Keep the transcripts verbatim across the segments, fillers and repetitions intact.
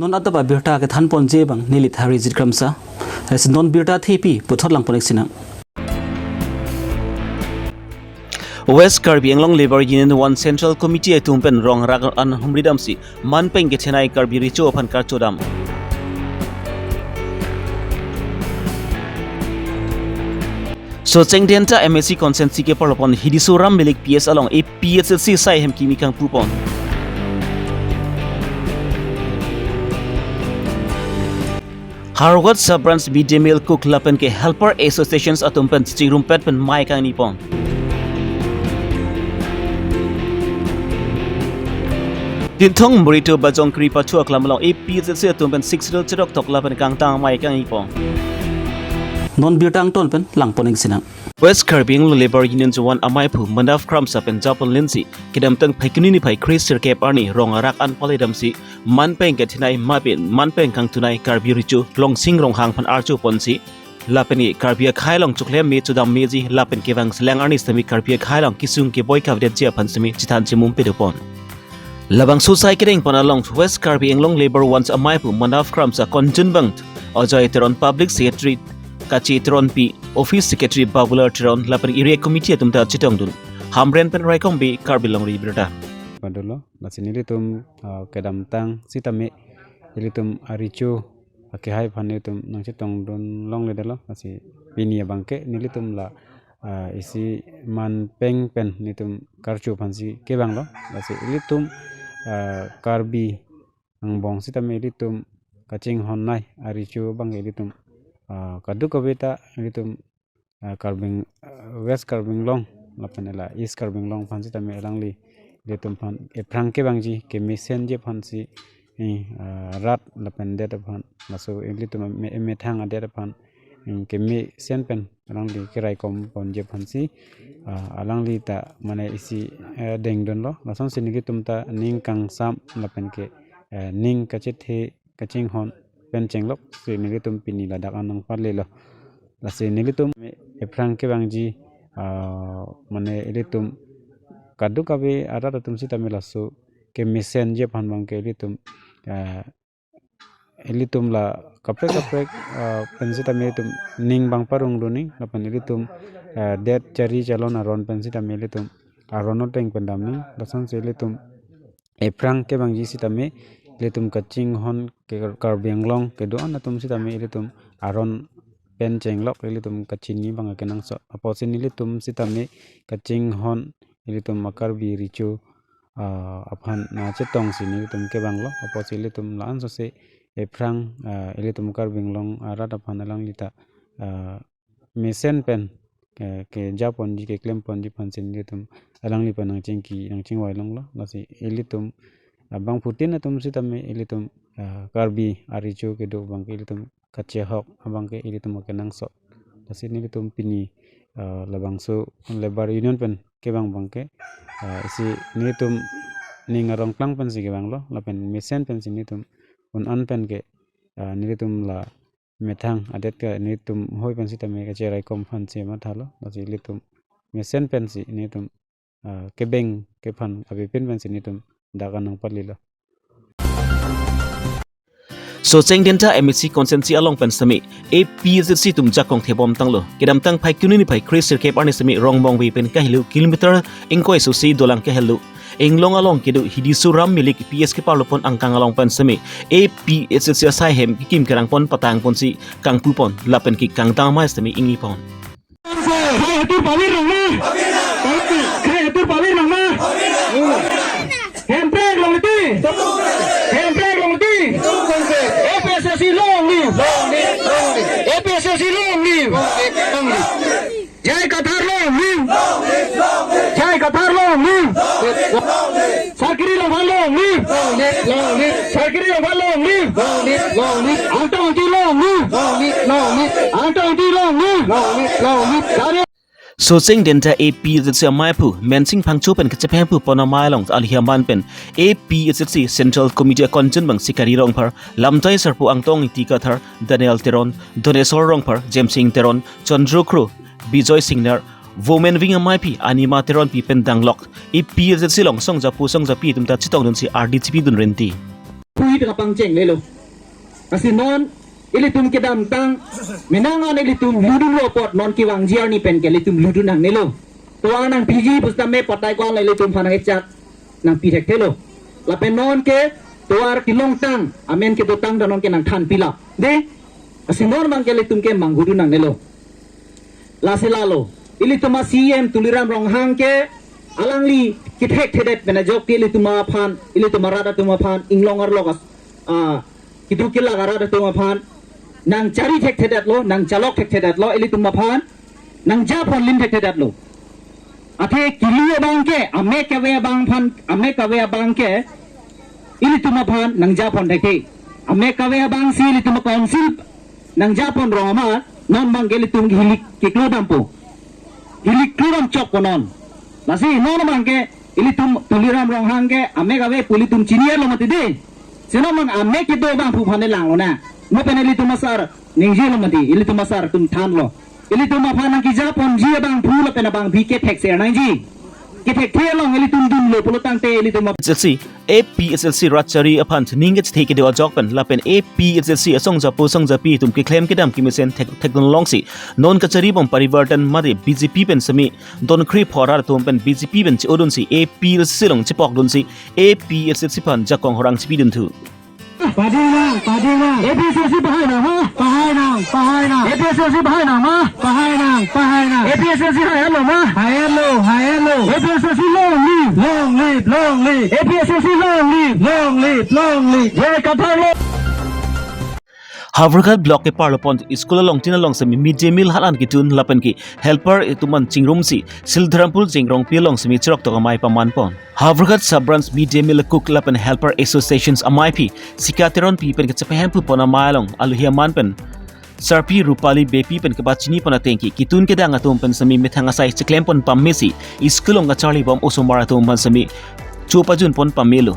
Non adap abirta kethanponji abang neli Tharijit Kramsa. Lasi non birta thepi puthot langpon-ik sinang. West Karbi Anglong Labour Union One Central Committee atum pen rong rak an humridamsi manpeng kethenei Karbi Recho aphan karchodam. Socheng Dhenta M A C constituency keparlopon Hidiso Ram Milik P S along A P H L C asai ahem kimi kangpupon. Howraghat Sub Branch Mid Day Meal Cook lapen ke Helper Associations atum pen chingrumpet pen mei kangnipon. Dinthong Murito Bajong Kri Pachu aklam along A P H L C atum pen six ril chedok tok lapen kangtang mei kangnipon. Non birta angton pen langpon-ik sinang. West Karbi Anglong Labour Union One amaiphu Manav Kramsa pen japon linsi kedamtang Phaikuni niphai kre sirkep arni rong rak an paledamsi manpeng kethenei mapin manpeng kangtunei Karbi Recho Longsing Ronghang aphan archoponsi lapen ke Karbi akhei along choklem me chodam meji lapen kevang selang arni sitame Karbi akhei along kesung keboi kavedetji aphan sitame chethan chimum pedopon. Labangso asai kedengpon along West Karbi Anglong Labour One amaiphu Manav Kramsa konjunbang Ajoy Teron, Public Secretary Kachi Teronpi, Office Secretary Babulal Teron lapen area committee atum ta chetongdun. Hamren pen Raikom Bey, Karbi Longri Abirta. Padolo, lasi nelitum, ah, kedamtang sitame ilitum arecho akehai aphan nelitum nangchetongdun longledetlo, lasi pini abangke nelitum la, ah, isi manpeng pen nelitum karcho aphansi kevanglo, lasi ilitum, ah, Karbi angbong sitame ilitum kachinghonnei arecho abangke ilitum, ah, kadokave ta ilitum, ah, Karbi, ah, West Karbi Anglong lapen la East Karbi Anglong aphan sitame alangli ilitum aphan ephrang kevangji kemesenji aphansi, eh, ah, rat lapen det aphan laso ilitum me-, methang adet aphan, eh, kemesen pen alangli keraikomponji aphansi, ah, alangli ta mane isi, eh, dengdunlo. Lasonsi nelitum ta ning kangsam lapen ke, eh, ning kachethe kachinghon pen chenglok si nelitum pini ladak an nangpalelo. Lasi nelitum ephrang kevangji, ah, mane ilitum kadokave arat atum sitame laso kemesenji aphan abangke ilitum, ah, ilitum la kaprek kaprek, ah, pen sitame ilitum ning abang parong dun ning lapen ilitum, ah, det chari chalon aron pen sitame ilitum aron ateng pen dam ning, lasonsi ilitum ephrang kevangji sitame ilitum kachinghon ke Karbi Anglong kedo-an atum sitame ilitum aron pen chenglok ilitum kachini abang kenangsot. Apotsi nelitum sitame kachinghon ilitum a-Karbi Recho, ah, aphan nangchetongsi nelitum kevanglo. Apotsi ilitum la-an sose ephrang, ah, ilitum Karbi Anglong arat aphan alangli ta, ah, mesen pen, eh, kejaponji keklemponji aphansi nelitum alangli aphan nangchingki nangchingvai longlo. Lasi ilitum, ah, bangphutin atum sitame ilitum, ah, Karbi arecho kedo abangke ilitum kachehok abangke ilitum kenangsot. Lasi nelitum pini, ah, labangso Labour Union pen kevang abangke, ah, isi nelitum ning arongplang pensi kevanglo lapen mesen pensi nelitum un-an pen ke, ah, nelitum la methang adet ke nelitum hoi pen sitame kacheraikom aphansi mathalo. Lasi ilitum mesen pensi nelitum, ah, kebeng kephan avepin pensi nelitum dak an nangpalelo. Socheng Dhenta M A C constituency along pen sitame A P H L C atum jakong thebom tanglo. Kedamtang Phaikuni niphai kre sirkep arni sitame Rongmongve pen kahelo kilometer ingkoi sosi dolang kahelo Inglong along kedo Hidiso Ram Milik P S keparlopon angkang along pen sitame A P H L C asai ahem kekim kerangpon patangponsi kangpupon lapen ke kangtang mei sitame ingnipon. Khai hetur pavir nang ma? Khai hetur pavir nang ma? Hemprek long ti. Hemprek long ti. A P H L C long live. A P H L C long live. J I Kathar long live. J I Kathar long live. Sarkiri Longphan long live. Sarkiri Longphan long live. Angtong Ingti long live. Angtong Ingti long live. Socheng Dhenta A P H L C amaiphu Mensing Phangcho pen kachephemphu pon amei along alihaman pen A P H L C Central Committee akonjunbang Sikari Rongphar, Lamjai Sarpo, Angtong Ingti Kathar, Daniel Teron, Donesor Rongphar, Jemsing Teron, Chandro Kro, Bijoy Singnar, Women Wing amaiphi Anima Teronpi pen danglok A P H L C along songjapo songjapi atum ta chetongdunsi ardi chipidun renti. pui kapangcheng lelo. Lasi non ilitum kedamtang menang an ilitum ludunlo apot non kevangji arni pen ke ilitum ludun nangnelo. Tovar nangpiji pusitame patai ko-an ilitum aphan nangkechak nangpi thekthelo. Lapen non ke tovar kelongtang amen kedotang ta non ke nangthan pila. Dei, lasi non abang ke ilitum ke manghudun nangnelo. Lasi lalo, ilitum a-C E M Tuliram Ronghang ke alangli kethekthedet pen ajok ke ilitum aphan, ilitum arat atum aphan, inglong arlok as-, ah, keduk kelak arat atum aphan nangchari thekthedetlo, nangchalok thekthedetlo, ilitum aphan nangjapon lim thekthedetlo. Athe kili abang ke, amek kave abang aphan, amek kave abang ke ilitum aphan nangjapon thekthe. Amek kave abang si ilitum a-council nangjapon rong amat, non abang ke ilitum hilik keklo dampo. Hilik klo dam chokpo non. Lasi non abang ke ilitum Tuliram Ronghang ke amek kave pu ilitum chinilo mati dei. Si non abang amek kedo abangphu aphan langlo na. Mo pen ilitum asar ningjelo mati, ilitum asar atum thanlo. Ilitum aphan nangkejaponji abangphu lapen abangpi ke thekser nangji. Kethekthe along ilitum dunlo pulo tangte ilitum ap- H L C, A P H L C rat chari aphan ning kachethe kedo ajok pen lapen A P H L C asong japo song japi atum keklem kedam kemesen thek thekdun longsi non kachari bom Parivartan mate B J P pen semi don kri pho arat atum pen B J P pen che-odunsi A P H L C along chepokdunsi A P H L C aphan jakong horang chepidunthu. Pading nang, pading nang. A P H L C pahai nang ma? Pahai nang, pahai nang. A P H L C pahai nang ma? Pahai nang, pahai nang. A P H L C hai-etlo ma? Hai-etlo, hai-etlo. A P H L C long live. Long live, long live. A P H L C long live. Long live, long live. Joy Kathar long. Howraghat block keparlopon school alongtin along semi mid day meal hal an ketun lapen ke helper atum an chingrumsi Sildharampur Jengrongpi along semi chirok tok amei pamanpon. Howraghat sub branch mid day meal cook lapen helper associations amei aphi Sika Teronpi pen kachepahemphu pon amei along alohi aman pen Sarpi Rupali Beypi pen kapachinipon ateng ke ketun kedang atum pen semi methang asai cheklempon pamesi school along kacharli bom osomar atum aphan semi chopajunpon pamelo.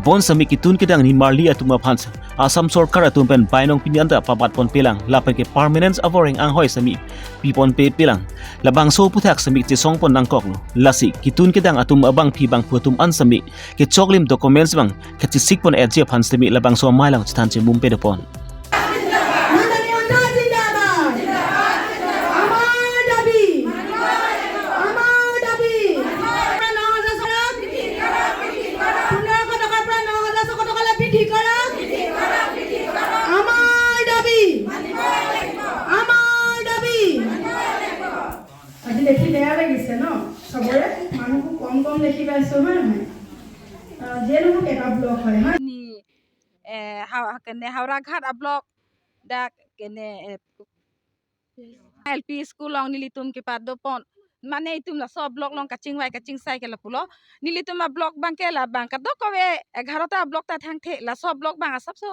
Bonsitame ketun kedang nimarli atum aphan Assam sorkar atum pen bainong pini anta pabatpon pelang lapen ke permanent avoreng anghoi sitame pipon pe pelang. Labangso aphuthak sitame chesongpon nangkoklo. Lasi ketun kedang atum abangpi abangphu atum an sitame kechoklim documents abang kachesikpon etji aphan sitame labangso amei along chethan chemum pedopon. মাননীয় অধ্যক্ষ জিন্দাবাদ। আমাৰ দাবী, আমাৰ দাবী। ন হাজাৰ টকা, পোন্ধৰশ টকাৰ পৰা ন হাজাৰ ছশ টকালৈ বৃদ্ধি কৰক। আমাৰ দাবী, আমাৰ দাবী। আজি দেখি বেয়া লাগিছে ন, চবৰে মানুহবোৰ কম কম দেখি পাইছো, হয় নহয়? আহ, যিয়ে নহওক, এটা ব্লক হয়, হয়। Ni, eh, ha, kene Howraghat a-block dak kene, eh, L P school along nelitum kepadopon. Mane itum laso block along kachingvai kachingsai ke lapulo. Nelitum a-block abang ke labang kadokave egarota block ta thangthe, laso block abang asapso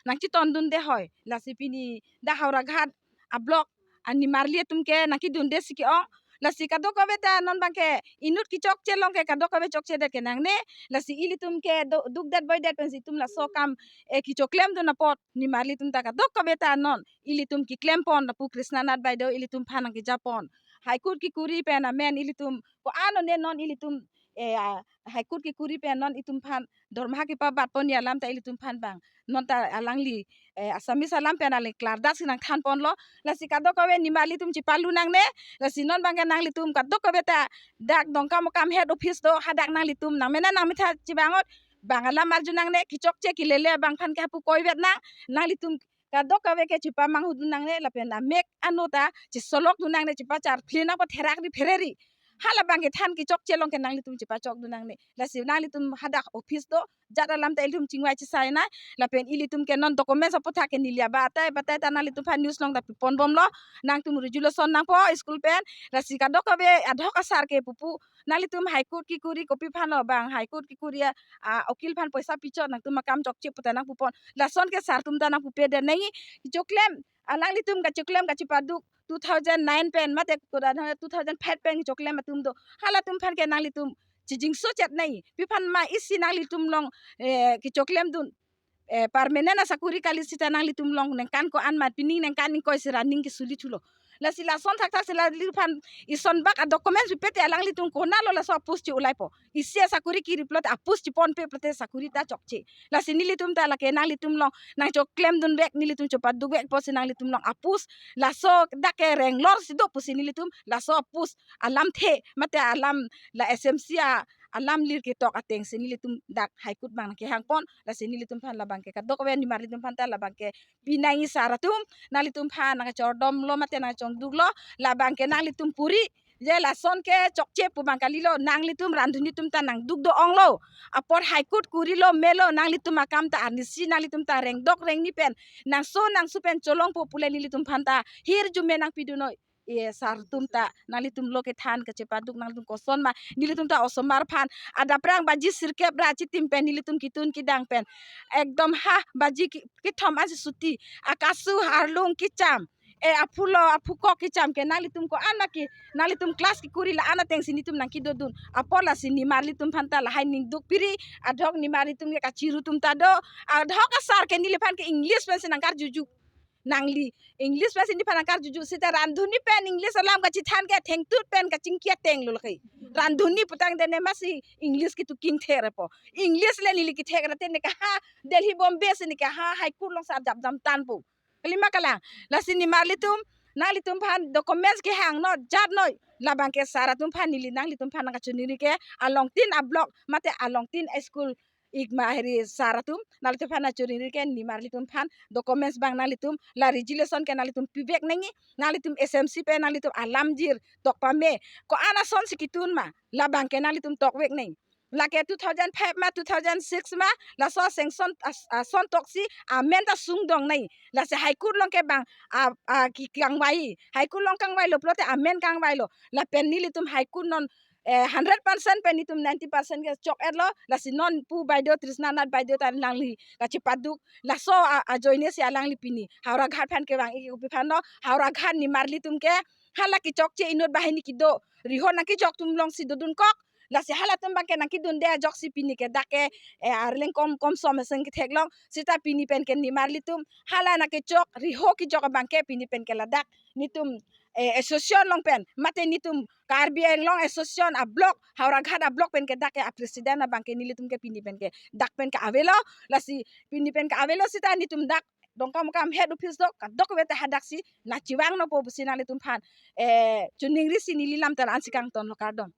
nangchitondunde hoi. Lasi pini dak Howraghat a-block animarli atum ke nangkedunde si ke-ong. Lasi kadokave ta non abang ke inut kechokche along ke kadokave chokchedet ke nangne. Lasi ilitum ke do-, dukdet boidet pensi itum laso akam, eh, kechoklemdun apot nimarli atum ta kadokave ta non ilitum keklempon lapu Krishna Nath Baideo ilitum aphan nangkejapon. High Court kekuri pen amen ilitum ko-an one non ilitum, eh, ah, High Court kekuri pen non itum aphan dormaha kepabatponji alam ta ilitum aphan abang non ta alangli, eh, Assamese alam pen alangli klardak si nangthanponlo. Lasi kadokave nimarli atum chepalu nangne. Lasi non abang ke nanglitum kadokave ta dak Dongkamukam head office do, hadak nanglitum nangmena nangmetha chebangot bang alam arju nangne, kechokche kelele abang aphan ke hapu koivet nang, nanglitum kadokave ke chepamanghudun nangne, lapen amek ano ta chesolokdun nangne, chepacharphle nangpo therakri phereri. Hala abang kethan kechokche along ke nanglitum chepachokdun nangne. Lasi nanglitum hadak office do, jat alam ta ilitum chingvai chesai nai, lapen ilitum ke non documents aphuthak ke neli abatai batai ta nanglitum aphan news along ta piponbomlo, nangtum resolution nangpo school pen, lasi kadokave adhok asar ke pupu, nanglitum High Court kekuri kopi aphanlo bang, High Court kekuri a, a, ukil aphan poisa pichot nangtum akam chokche puta nangpupon. Lason ke sar atum ta nangpupedet nangji. Choklem, alanglitum kachoklem kachepaduk two thousand nine pen, mate koda two thousand five pen choklem atum do. Halatum aphan ke nanglitum chijingso chet nangji. Pi aphan ma isi nanglitum along, eh, kechoklemdun, eh, permanent asakuri kali sita nanglitum along ningkan ko-an ma pining ningkan ingkoi si running kesuli thulo. Lasi lason thakthak si nangliphan ison bak a-documents pipe te alanglitum konatlo laso a-post che-ulaipo. Isi asakuri kiri pulote a-post chepon pe pulote sakuri ta chokche. Lasi nelitum ta lake nanglitum along nangchoklemdunvek, nelitum chepadukvek pusi nanglitum along a-post laso dak ke renglor si do pusi nelitum laso a-post alamthe mate alam la S M C a alam lir ketok ateng si nelitum dak High Court abang nangkehangpon. Lasi nelitum aphan labang ke kadokave nimarlitum aphan ta labang ke pinangji sar atum, nanglitum aphan nangchordomlo mate nangchongduklo, labang ke nanglitum puri je lason ke chokche pu abang kalilo, nanglitum randhuni atum ta nangduk do-onglo. Apor High Court kurilo melo, nanglitum akam ta arnisi nanglitum ta rengdok rengni pen nangso nangsu pen cholongpo pule nelitum aphan ta hirjume nangpidun noi. E sar atum ta nanglitum lo kethan kachepaduk, nanglitum koson ma nelitum ta osomar aphan adap rang baji sirkep ra chitim pen nelitum ketun kedang pen ekdom ha baji ki- kethom ansi suti, akasu arlung kecham, e aphulo aphukok kecham ke nanglitum ko-an ma ke nanglitum class kekuri la-an ateng si nelitum nangkedodun. Apor lasi nimarlitum aphan ta lahai ningduk piri, adhok nimarlitum ke kachiru atum ta do, adhok asar ke neliphan ke English pensi nangkarjuju. Nangli English pensi neliphan nangkarjuju seta randhuni pen English alam kachethan ke thengtut pen kachingki atenglo lake. Randhuni putangte ne masi English ketuking thekrepo. English le neli kethek rate ne kaha Delhi Bombay si ne kaha High Court along sar jap jam tanpo. Kalima kalang. Lasi nimarlitum, nanglitum aphan documents kehang no jat noi. Labang ke sar atum aphan neli nanglitum aphan nangkachiningri ke alongtin a-block mate alongtin a-school ik ma heri sar atum, nanglitum aphan nangchiningri ke nimarlitum aphan documents abang nanglitum la resolution ke nanglitum pivek nangji, nanglitum S M C pen nanglitum alam jir tok pame, ko-an ason si ketun ma, labang ke nanglitum tokvek nangji. Lake two thousand five ma, two thousand six ma, laso sanction as- ason tok si amen ta sungdong nangji. Lasi High Court along ke bang a, a, kekangvai, High Court along kangvailo pulote amen kangvailo. Lapen nelitum High Court non eh, hundred percent pen nelitum ninety percent ke chok-etlo, lasi non pu baideo Trishna Nath baideo ta nangli kachepaduk. Laso a- ajoine si alangli pini Howraghat aphan kevang-ik pi aphan lo, Howraghat nimarlitum ke hala kechokche inut banghini kedo, riho nangkechok atum along si dodunkok. Lasi halatum abang ke nangkedunde ajoksi pini ke dak ke, eh, arleng kom kom som aseng ketheklong. Seta pini pen ke nimarlitum hala nangkechok riho kechok abang ke pini pen ke ladak nelitum, eh, association along pen mate nelitum Karbi Anglong Association a-block, Howraghat a-block pen ke dak ke a-president abang ke nelitum ke pini pen ke dak pen ke avelo. Lasi pini pen ke avelo seta nelitum dak Dongkamukam head office do kadokave ta hadak si nangchevang nangpo pusi nanglitum aphan, eh, chiningri si neli lam ta la-an si kangtonlo, kardom.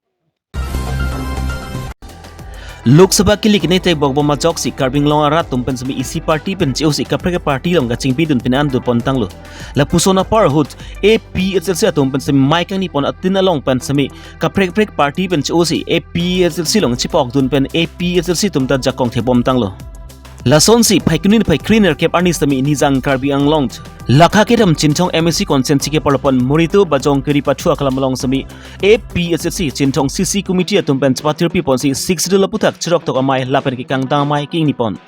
Lok Sabha kili kene te bokbom ajoksi Karbi Anglong arat atum pen semi isi party pen che-osi kaprek party along kachingpidun pen an dopon tanglo. Lapuson apar ahut A P H L C atum pen semi mai kangni pon atin along pen semi kaprek prek party pen che-osi A P H L C along chepokdun pen A P H L C atum ta jakong thebom tanglo. Lasonsi phaikuni phaikri nerkep arni semi Nijang Karbi Anglong Lakha kedam Chinthong M A C constituency ke parlopon Moritu Bajong Kiri Pathu akalam along semi A P H L C Chinthong C C committee atum pen chepatir pi ponsi Sixth Schedule aputhak cherok tok amei lapen kekangdang amei kingni pon.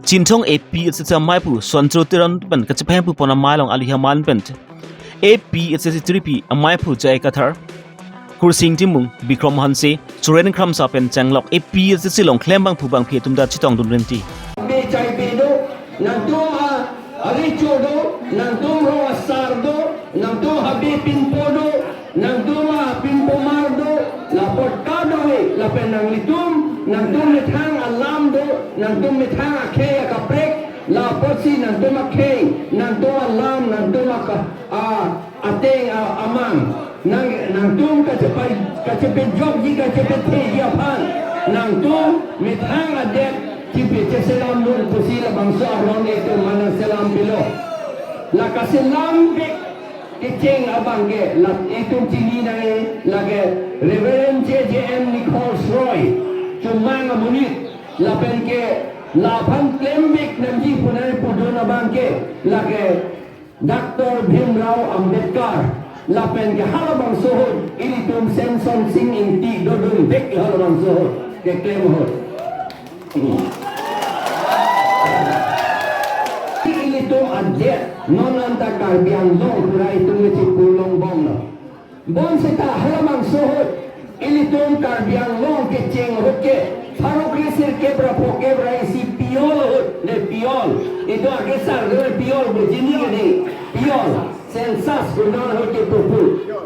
Chinthong A P H L C amei pu Suantru Teron pen kachephem pu pon amei along alihaman pen A P H L C tiri pi amei pu Jai Kathar, Kursing Timung, Bikrom Hanse, Suren Kramsa pen chenglok A P H L C along klembang phubang phi atum ta chetongdun rinti. Be chai be do, nangtum ha arecho do, nangtum rong asar do, nangtum ha be pinpo do, nangtum ha pinpo mar do, la pot ka do we, lapen nanglitum, nangtum methang alam do, nangtum methang akhei akaprek, la apotsi nangtum akhei, nangtum alam, nangtum aka, a, ateng, a, amang. Nang, nangtum kachepai, kachepejokji, kachepetheji aphan. Nangtum methang adet, chepe cheselam dun pusi labangso aron itum mana selam pilo. La kaselam bek kecheng abang ke, la itum chini nai lake Reverend J J M Nichols Roy, chomang amonit, lapen ke, laphan klem bek nangji punai pudun abang ke, lake Doctor Bhimrao Ambedkar, lapen ke halabangso ahut, ilitum Semson Sing Ingti dodun bek halabangso ahut, keklem ahut. Ilitum adet, non anta Karbi Anglong pura itum ngechi pulong bong lo. Bonseta halabangso ahut, ilitum Karbi Anglong kecheng ahut ke, pharo kre sirkep ra phokep ra isi piol ahut, ne piol. Itum akesar do piol, bujini gini, piol. Census pu non ahut kepu pu.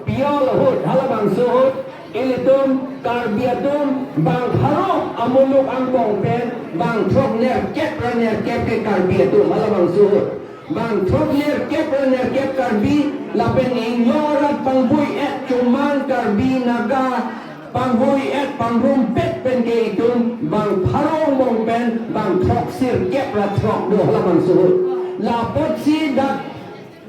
Pi ahut, halabangso ahut ilitum Karbi atum bang pharo amuluk angbong pen bang throknerkep ra nerkep ke Karbi atum, halabangso ahut. Bang throknerkep ra nerkep Karbi lapen inglong arat pangvoi-et, Chomang, Karbi, Naga, pangvoi-et pangrumpet pen ke itum bang pharo angbong pen bang throksirkep ra throk do, halabangso ahut. La apotsi dak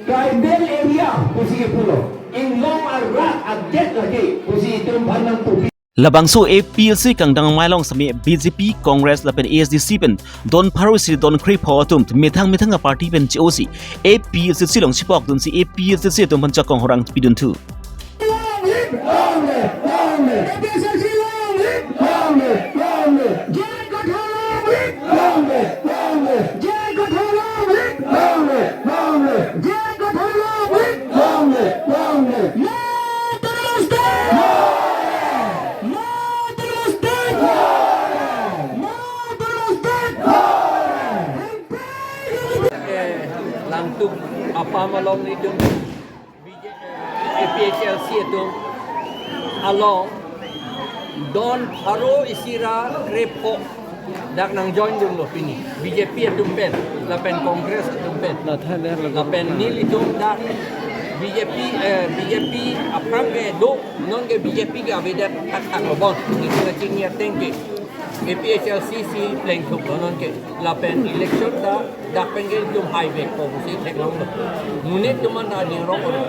tribal area pusi kepulo, inglong arat adet lake pusi itum aphan nangpupi. Labangso A P H L C kangdang amei along sitame B J P, Congress lapen A S D C pen don pharo isi don krepho atum methang methang a-party pen che-osi A P H L C along chepokdunsi A P H L C atum aphan jakong horang pidun thu. Long live! Long live! Long live! A P H L C long live! Long live! Long live! J I Kathar long live! Long live! Long live! J I Kathar long live! Long live! Long live! J I Kathar long live! Long live! Long live! More autonomous state! More autonomous state! More autonomous state! Langtum apam along nelitum B J, eh, A P H L C atum along don pharo isi ra krepho dak nang join dunlo pini, B J P atum pen lapen Congress atum pen. Lapen nelitum dak B J P, eh, B J P aphrang ke do, non ke B J P ke avedet thakthak lo bon. Nelitum kachini ateng ke A P H L C si plengthuklo non ke. Lapen election ta dak pen ke itum haivekpo pusi theklonglo. Monit atum anta aning rong lo.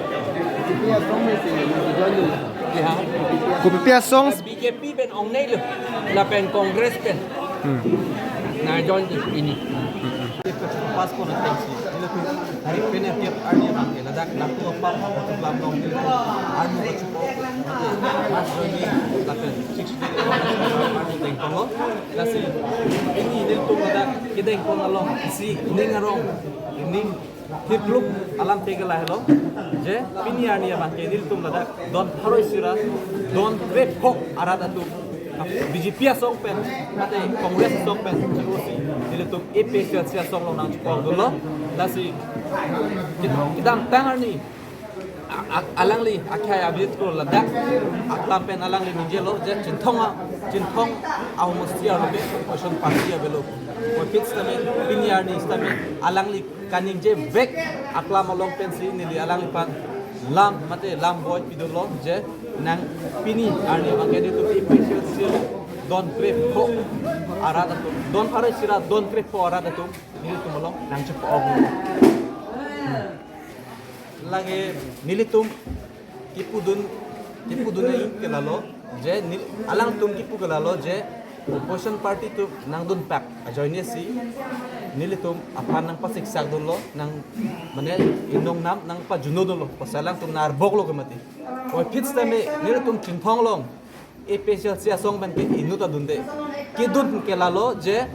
Kopi pi asong? B J P pen ong nei lo. Lapen Congress pen. Hmm. Nang join di pini. Pas ko na tensi. Hari pen ya tiap hari yang ke ladak nang tu apa apa tu lam nong. Anu ka chupo. Mas join di lapen six day. Tengkolo. Lasi ini nelitum ladak kedeng pon along isi ning arong, ning hipluk alam tegel lahelo. Je pini arni abang ke nelitum ladak don pharo isi ra don krepho arat atum B J P asong pen mate Congress asong pen che-osi nelitum A P H L C asong along nang chepok dunlo. Lasi kid-, kedamtang arni a-, a-, alangli akhai abit ko ladak aklam pen alangli ningjelo je Chinthong a, Chinthong a homosti arlo ke opposition party avelo. Kopi sitame pini arni sitame alangli kaningjevek aklam along pensi neli alangliphan lam mate lam boi pidunlo je nang pini arni abang ke nelitum A P H L C don krepho arat atum, don pharo isi ra don krepho arat atum nelitum along nang chepok. Lake nelitum kipudun, kipudun ke lalo je nel-, alangtum kipu ke lalo je opposition party atum nangdunpak ajoine si nelitum aphan nangpasiksak dunlo, nang mane inong nam nangpajuno dunlo, pasal alangtum nang arboklo ke mati. Oi, phit sitame nelitum Chinthong along A P H L C asong pen ke inut ta dunde. Kedun ke lalo je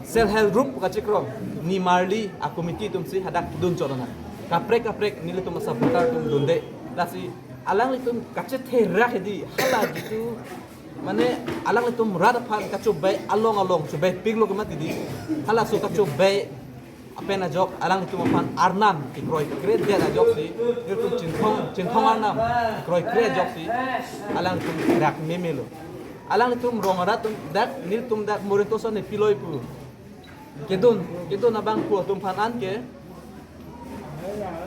self help group kachikrong nimarli a committee atum si hadak kedun chot nang. Kaprek kaprek nelitum a supporter atum dunde. Lasi alanglitum kachetherak hedi hala jitu mane alanglitum rat aphan kachobei along along chobei piklo ke mati di. Halaso kachobei apen ajok alanglitum aphan arnam kekroikre det ajok si, nelitum Chinthong, Chinthong arnam kekroikre ajok si alanglitum rak memelo. Alanglitum rong arat atum dak, nelitum dak Morinto ason ne piloi pu. Kedun, kedun abang pu atum aphan an ke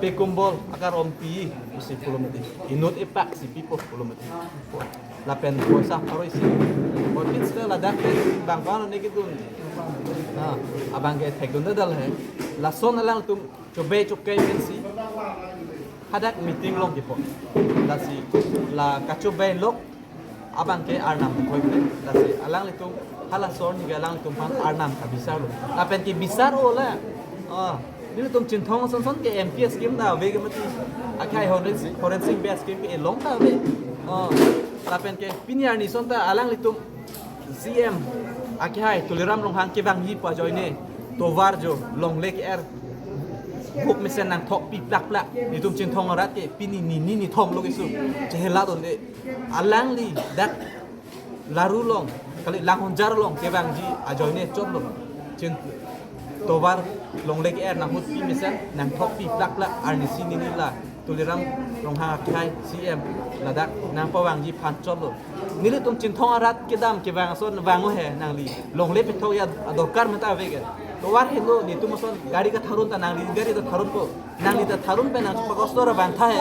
pe kombol akarom pi pusi pulo mati. Inut epak si pipo pulo mati. Lapen poisa pharo isi. Potin sita ladak pen bang bang ne kedun. Na, abang ke thekdun dal he. Lason alangtum chobei chokai pensi hadak meeting along kipo. Lasi la kachobei lok abang ke arnam koi pen. Lasi alanglitum halason ke alanglitum aphan arnam kabisarlo. Lapen kebisar-o la. Ah, nelitum Chinthong ason son ke M P scheme ta ave ke mati. Akhai Horen Sing, Horen Sing Bey scheme ke elong ta ave. Oh, lapen ke pini arni ason ta alanglitum C M akhai Tuliram Ronghang kevangji pu ajoine tovar jo longle ke-er buk mesen nangthok pi plak plak. Nelitum Chinthong arat ke pini ni ni ni thom lo kesu chehela dunde. Alangli dak Laru along, kali Langhonjar along kevangji ajoine chotlo. Chin tovar longle ke-er nang hut pi mesen, nangthok pi plak plak, arnisi nini la Tuliram Ronghang akhai C M ladak nangpavangji aphan chotlo. Nelitum Chinthong arat kedam kevang ason vang-o he nangli. Longle pethok ya adorkar meta avek. Tovar helo netum ason gari katharun ta nangli gari ta tharunpo. Nangli ta tharun pen nangpakosto ra vangtha he.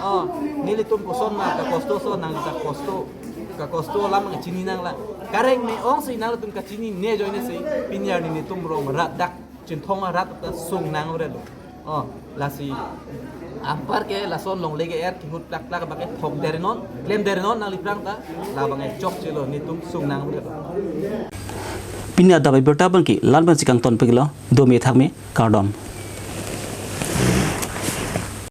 Oh, nelitum koson ma kakosto ason nangli ta kosto. Kakosto alam kachini nanglang. Kareng me ongsi nanglitum kachinine ajoine si pini arni netum rong rat dak Chinthong arat ta sung nang ure lo. Oh, lasi anpar ke lason longle ke-er kihut plak plak abang ke thok derinon, klem derinon nangliphrang ta, labang ke chokchelo netum sung nang ure lo. Pini adap abirta abang ke la-an pensi kangton peklo, dome thakme, kardom.